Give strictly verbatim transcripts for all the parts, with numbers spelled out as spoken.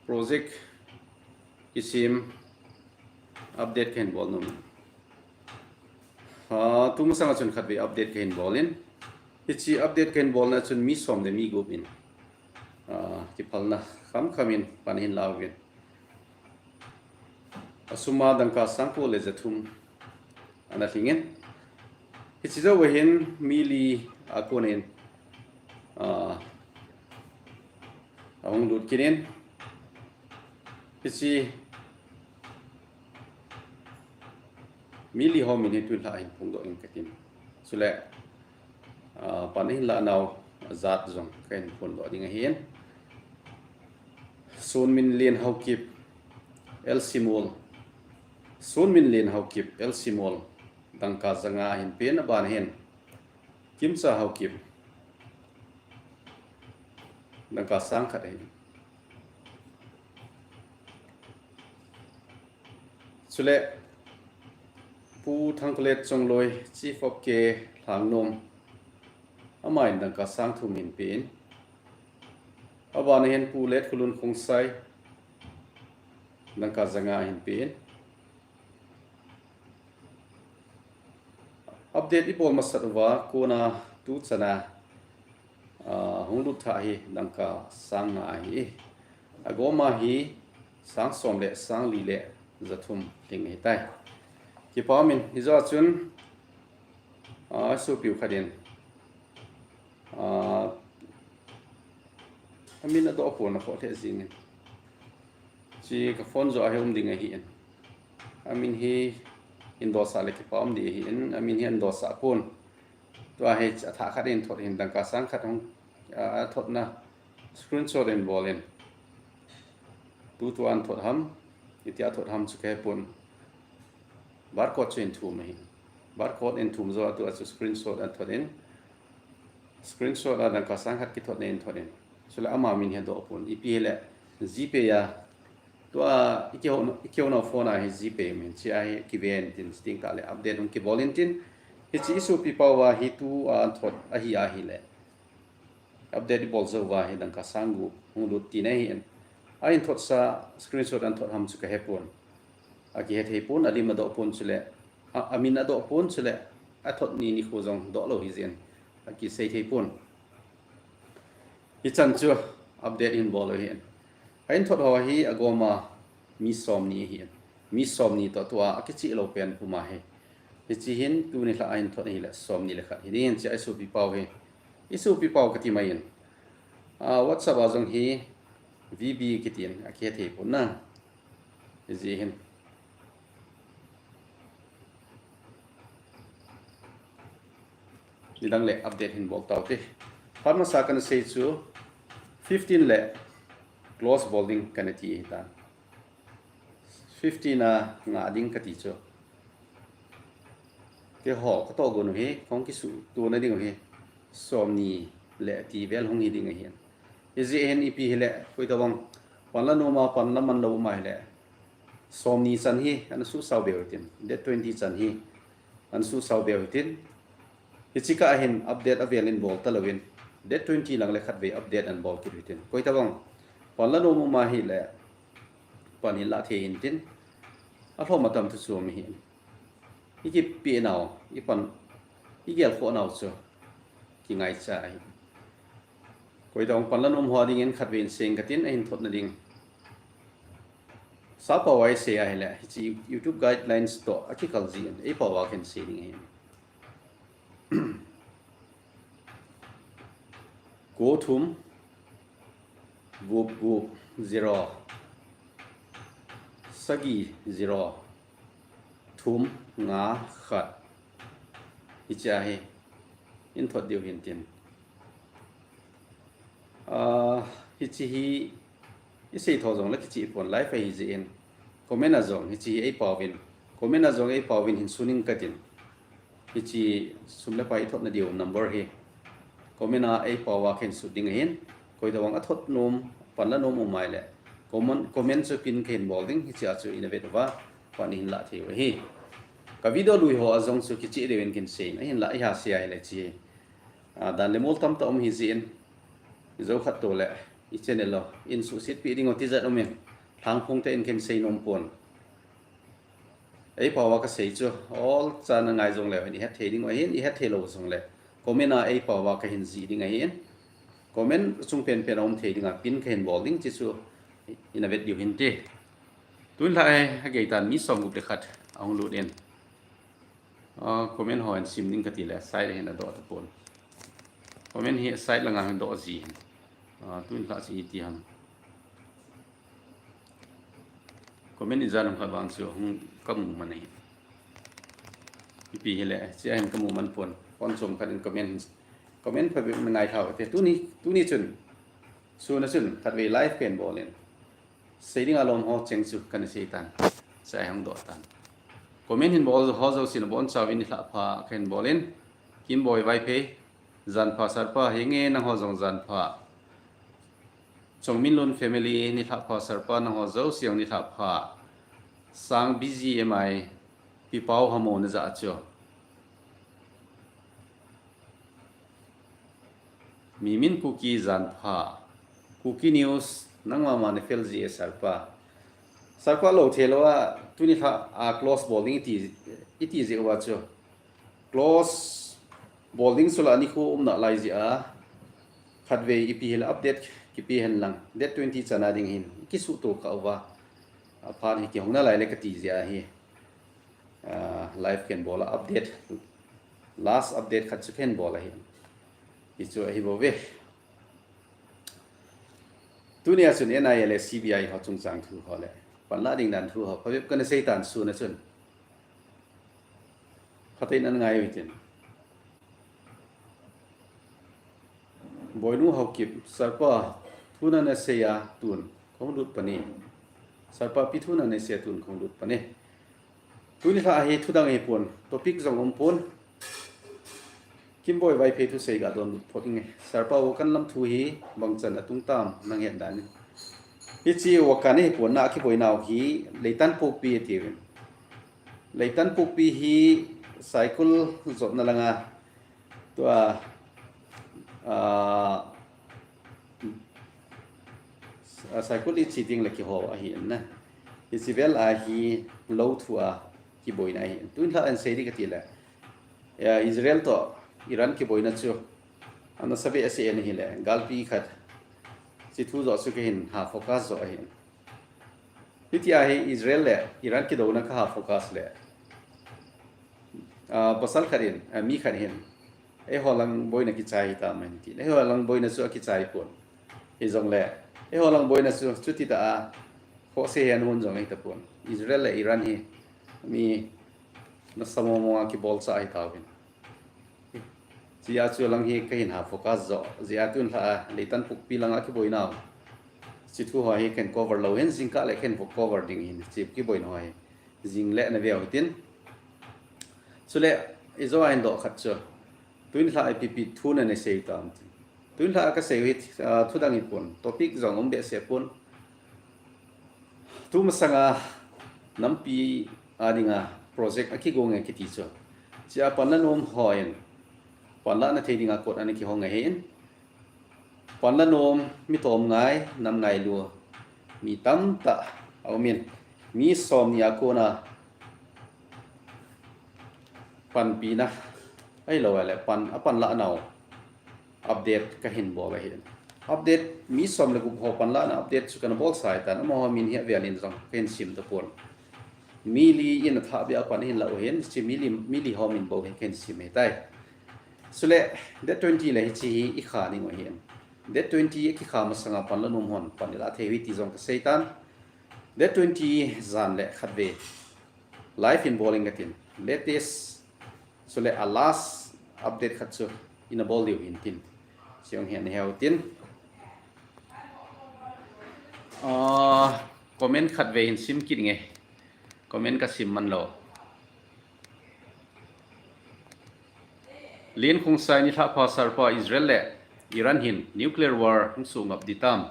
Project kisem update kahin bol nom. Ah, tumasang a chun khatvei update kahin bol in. Hiche update kahin bolna chun mi som le mi gup in, ah, kiphalna khamkham in pan ahin la uvin. Asum a dangka sang ko le jathum ana lhing in. Hiche jou hin mi li a kon in, ah, ahung lut kit in. Hiche mi li ho min hi tun lha hin phongdoh in katin. Chule, ah, pan ahin la nau jat jong kahin phongdoh ding ahin. Sunminlen Haokip, L C Mol. Sunminlen Haokip, L C Mol. Dangka janga ahin pen, aban hin Kimcha Haokip. Dangka sang khat ahin. Chule Pu Thangkholet Chongloi, Chief of K, Lhangnom. Aman dangka sang thum ahin pen. Aban hin Pu Letkholun Khongsai, dangka janga ahin pen. Update ibol masat uva kona tu chana, ah, hung lut tha hi dangka sang nga ahi. Agoma hi sang som le sang li le jathum lhing ahitai. Kipa umin, hijo a chun, ah, sopiu khat in, ah, amin adoh pon, akhoh lheh jing in. Hiche ka phone jo a hi um ding ahin. Amin hi hin dosah le kipa um ding ahin. Amin hi hin dosah pon. Tua hi athah khat in thot hin dangka sang khat hung, ah, athotna screenshot in bol in. Tutua athot ham, itia athot ham chu kahe pon. Barcode chu ahin thum ahin. Barcode ahin thum jou a tua chu screenshot athot in. Screenshot a dangka sang khat kithotna ahin thot in. Chule ama min hi adoh pon. Ipi hile GPay a. Tua i kihou, i kihou nau phone a hi GPay min. Hiche a hi kiven tin, chuteng tale update hung kibol in tin. Hiche isopi pau a hi tua athot ahi ahile. Update ibol jou uva hi dangka sang gup hung lut tina ahin. Ahin thotsa screenshot ahin thot ham chu kahe pon. Akihe thei pon, alim adoh pon chule. A, amin adoh pon chule. Athot ni nikho jong doh lou hijeh in. Akisei thei pon. Hichan chu update ahin bol u ahin. Ahin thot ho hi agoma mi somni ahin. Mi somni toh tua akichih lou pen puma hi. Hiche hin tuni lha ahin thot ahile somni le khat hiding in hiche a isopi pau hi. Isopi pau kati mai in. Ah, WhatsApp a jong hi V B kitin akihe thei pon na. Hijeh hin. Nidang le update hin bol tau te. Phat masa kana sei chu fifteen le close bol ding kana ti ahitan. Fifteen a ngah ding kati chu. Keiho katoh gon u hi, kahung kisuhto na ding u hi. Somni le ti vel hung hi ding ahin. Hijeh hin ipi hile, koi tabang. Pan la nom a, pan la man lou um ahile. Somni chan hi, ana suhsao beu hitin. Date twenty chan hi, ana suhsao beu hitin. Hiche kah hin update avel in bol talou in. Date twenty lang le khatvei update ana bol kit u hitin. Koi tabang. Pan la nom um ahile. Pan hin la thei hitin. Alhom atam thu chu um ahin. I kipeh nau, i pan, i gelkhoh nau chu kingaicha ahi. Koi tabang pan la nom ho dingin khatvei in seng katin ahin thot na ding. Sapao a isei ahile, hiche YouTube guidelines toh akikal jin, eipao a kahin sei ding ahi. Ko thum, gup gup, zero, sagi, zero, thum, nga, khat. Hiche a hi, in thot diu hin tin. Ah, hiche hi, isei tho jong le kichih pon live ahi jeh in. Comment a jong, hiche hi eipao vin. Comment a jong eipao vin hin suning katin. Hiche sum le pai thot na diu number hi. Comment a eipao a kahin sut ding ahin. Koi tabang athot nom, pan la nom um ahile. Comment, comment chu pin kahin bol ding, hiche a chu ina vet uva, pan ihin la thei u ahi. Ka video lui ho a jong chu kichih diu in kahin sei, ahin la iha sei ahile hiche. Ah, dan le mol tamtah um hi jeh in. Jou khat to le, channel lo in suhsetpi ding u tijat umin, Lhangphong te in ken seinom pon. Ei pao a kasei chu, all chan a ngai jongleu hin, ihet thei ding u ahin, ihet thei lou jongle comment a ei pao a kahin jih ding ahin, comment chung penpen a um thei dinga pin kahin bol ding, chuchu ina vet diu hinte. Tun lha e, agei tan mi som gup le khat ahung lut in. Ah, comment ho in sim ding kati le, side hin adoh tapon. Comment hi side langa hin doh ji hin. Ah, tun lha si iti ham. Comment ijat ham khat vang chu hung kamu man ahi. Ipi hile, chia hin kamu man pon. Pon chom khat in comment, comment phabep ngai thau te. Tuni, tuni chun, suna chun, khatvei live ken bol in. Sei dinga lom ho cheng chu kana sei tan. Chia hin doh tan. Comment hin bol ho jousen abonchauvin nilhah pha kahin bol in. Kimboi Vaiphei, jan pha sir pa, henge nangho jong jan pha. Chongminlun family nilhah pha sir pa, nangho jouse jong nilhah pha. Sang B G M I, Pi Pau hamo najah chu. Mimin Kuki jan pha. Kuki News, nangma ma nafel ji e sir pa. Sir pa lou thei lou a, tuni lha a close bol ding iti, iti jeh uva chu. Close bol ding chu la nikho um nalai jeh a. Khatvei ipi hile update kipe hen lang. Date twenty chana ding hin. Kisuto kha uva. Aphan hi kihong nalai le kati jeh ahi. Ah, live ken bol a update. Last update khat chu ken bol ahi. Hichu ahi bou ve. Tunia chun N I A le C B I ho chungchang thu ho le panla ding dan thu ho phabep kana sei tan suna chun. Phaten ana ngai u hitin. Boinu Haokip, sir pa, thu nana sei a tun kahung lut pan e. Sir pa, ipi thu nana sei a tun kahung lut pan e. Tuni lha hi thu dang hi pon, topic jong um pon. Kimboi Vaiphei thusei ga don lut phot inge. Sir pa, Wakan lam thu hi bangchan atung tam nang het dan in. Hiche Wakan hi pon, na kiboinau hi Leitanpokpi atiuvin. Leitanpokpi hi Saikul jotna langa tua, ah, ah, Saikul ichi ding le kiho ahi na. Hiche vel a hi lou thu a kiboina ahi. Tun lha an sei di kati le. Ya, Israel to Iran kiboina chu. Ana sabe ase en hi le. Galpi khat. Hiche thu jo chu kahin ha focus jo ahi. Hitia hi Israel le Iran kidouna kaha focus le. Ah, pasal khat in, ah, mi khat hin. Eiho lang boina kichai hitam ahin ti. Eiho lang boina chu akichai pon. Hijongle. Eiho lang boina chu, chuti ta a. Khohse hian hun jong hitapon. Israel le Iran hi. Mi nasa momo a kibolcha ahitauvin. Chia chu lang hi kahin ha focus jo. Jia tun lha a Leitanpokpi langa kiboinau. Hiche thu ho hi ken cover lou hin jingkah le ken cover ding hin. Hiche kiboina ho hi. Jing le na veu hitin. Chule, ijo a hin doh khat chu. Tun lha ipi ipi thu nana sei tam ti. Tun lha kasei u hi, ah, thu dang hi pon. Topic jong um behseh pon. Tu masanga nampi a dinga project akigong e kiti chu. Chia panla nom ho in panla na thei dinga kot ana kihong ahin. Panla nom mi tom ngai, nam ngailu mi tamtah aumin. Mi som ni a kona panpina ahilou le pan, apanla nau. Update kahin bol ahi. Update mi som le gup ho panla na update chu kana bolsa ahitan, amaho min hi avel in jong kahin sim tapon. Mi li in athah beh a pan ahin la u hin, hiche mi li, mi li ho min bou hi kahin sim ahitai. Chule, date twenty le hiche hi ikha ding u ahin. Date twenty ikikha masanga panla nom hon pan ila thei u hi ti jong kasei tan. Date twenty jan le khatvei. Live in bol inge tin. Latest. Chule a last update khat chu ina bol diu hin tin. Siong hian heu tin. Ah, comment khatvei hin sim kit inge. Comment kasim man lou. Lin Khongsai, nilhah pha sir pa, Israel le Iran hin nuclear war hung suh ngap ditam.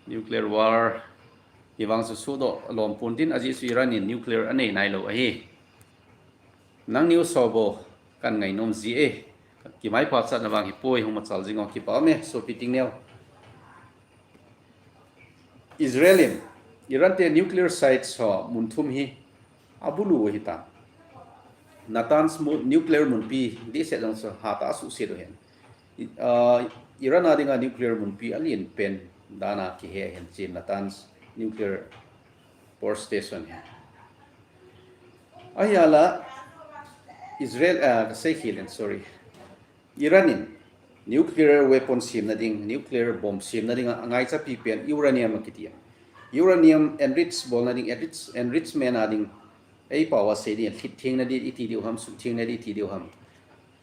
Nuclear war hi vang chu suhdoh lom pon tin, ajeh chu Iran in nuclear anei nailou ahi. Nang news ho bou kan ngainom ji e. Kimai pachatna vang hi poi, hung machal jing o, kipa um e, sopi ting neo. Israel in Iran te nuclear sites ho mun thum hi abulu u ahitan. Natanz mu-, nuclear munpi dihset jong chu hatah a asuhset u ahin. I-, ah, Iran a dinga nuclear munpi alen pen dan a kihe ahin, hiche Natanz nuclear power station hi. Ahinla Israel, ah, kasei khel in, sorry. Iran in nuclear weapon semna ding, nuclear bomb semna dinga angaichapi pen uranium akiti. Uranium enrich bolna ding, enrich, enrichment a ding, eipao a sei ding, lhit thengna ding iti diu ham, suh thengna ding iti diu ham.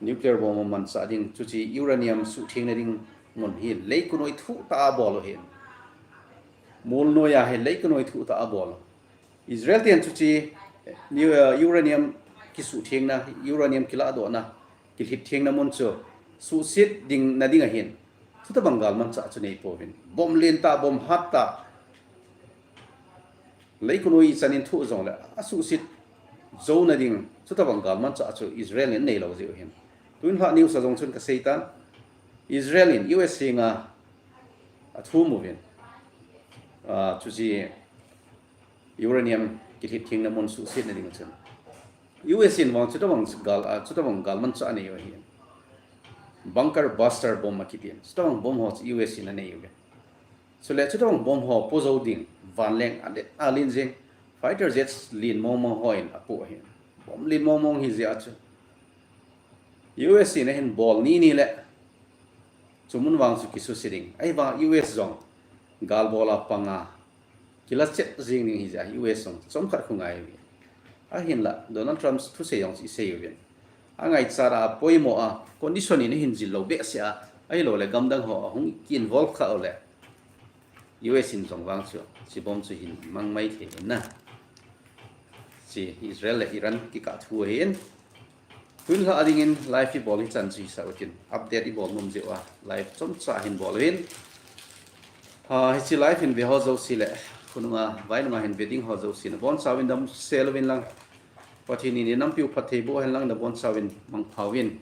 Nuclear bomb amanchah ding, chuche uranium suh thengna ding mun hi leikhonoi thuhtah a abol u ahin. Mol noi a hi leikhonoi thuhtah a abol u. Israel ten chuche, uh, uranium kisuh thengna, uranium kilahdohna, kilhit thengna mun chu suhset ding na ding ahin. Chutabang galmanchah chu neipouvin. Bomb lentah, bomb hattah, leikhonoi ichan in thoh jongle asuhset jouna ding, chutabang galmanchah chu Israel in neilou jeh u ahin. Tun lha news a jong chun kaseitan, Israel in U S henga athum uvin. Ah, chuche uranium kilhit thengna mun suhsetna ding chun. U S in vang chutabang gal, ah, chutabang galmanchah anei u ahin. Bunker buster bomb akiti. Chutabang bomb ho chu U S in anei uve. Chule chutabang bomb ho po jou ding, vanleng alet alen jeng, fighter jets len mong mong hon apoh ahin. Bomb len mong mong hijeh a chu U S in ahin bol ni ni le, chu mun vang chu kisuse ding. Ahivang U S jong gal bol a panga kila chet jing ding hijeh a U S jong chomkhat khu ngai uve. Ahinla Donald Trump thusei jong chu isei uvin. Angaichat a apoimo a, condition in ahin jil lou behseh a, ahilouleh gamdang ho ahung ki-involve kha uleh U S in jong vang chu hiche bomb chu hin mang mai thei in na. Hiche Israel le Iran kikah thu ahin. Tun lha dingin live ibol hichan chu hisah utin, update ibol nom jeh uva live chomcha hin bol uvin. Ah, hiche live hin ve ho jouse le khonunga, vainunga hin ve ding ho jouse nabonchauvin damsel uvin lang, Pathen in inampiu phatthei boh hen lang, nabonchauvin mangpha uvin.